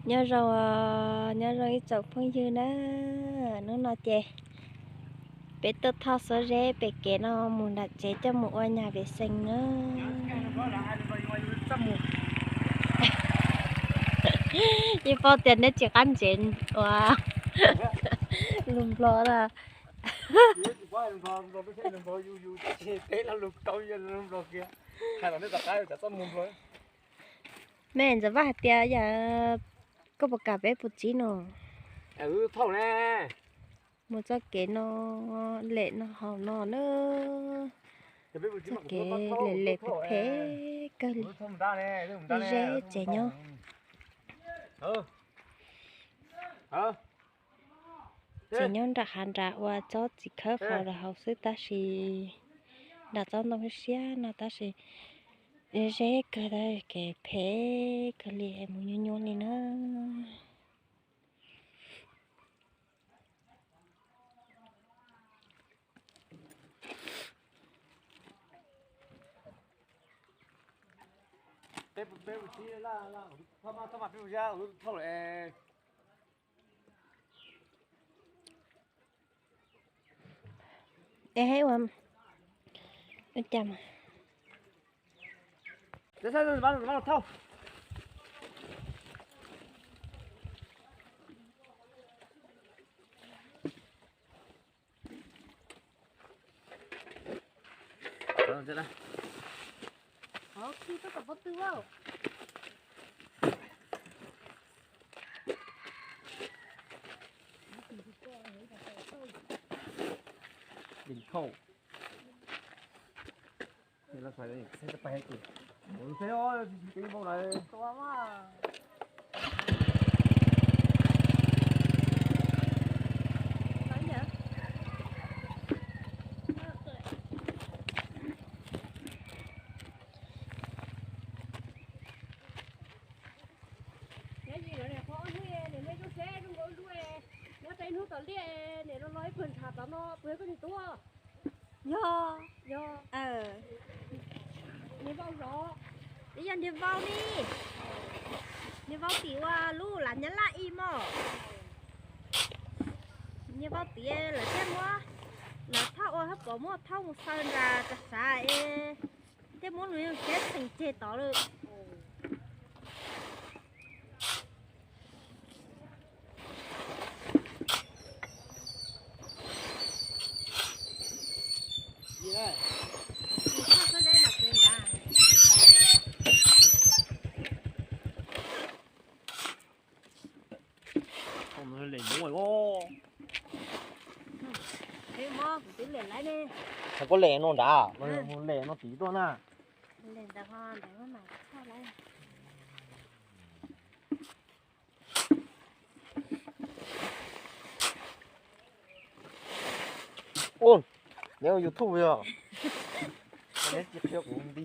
Nyob zoo, nyob zoo ib tsoom phooj ywg na. Hnub no ces peb tuaj thauj xuab zeb pem kev no mus nram tsev coj mus ua nyuag vev xees na. Yeej paub tias neb tsis qab ntsev ua lus Nplog na. Mej, Ntxawm Vaj hais tias yog koj puas kam peb puas txiv no? Mus txoj kev no, lem no haus no na. Txoj kev lem lem phem phem kawg li. Zeb tsev nyob, tsev nyob nram hav nram ua tsob txiv khawb qhov los haus xwb tab sis nram tsob ntoo siab no tab sis zeb kawg, kev phem kawg li, mus nyuaj nyuaj li na. Es ua cas mas Nyob zoo ib hnub, nyob zoo ib hnub tom liaj, niam los los ib pawg ntshav tom no puas yog koj niag tub? Yog, yog. Niag vauv zov, yog niag vauv ne. Niag vauv tim ua lub lav nyab laj ib mos. Niag vauv tim lawv thiaj muab, lawv thauj ua hab pom muab thauj mus xaws nram tsav sav es thiaj muab nws yog kiab txheem ceg tod lawm. Lem nyob os. Koj lem no nrad, lem no tim tuaj na. Ua, neb ua YouTube yog? Neb tsis qhia kuv nti.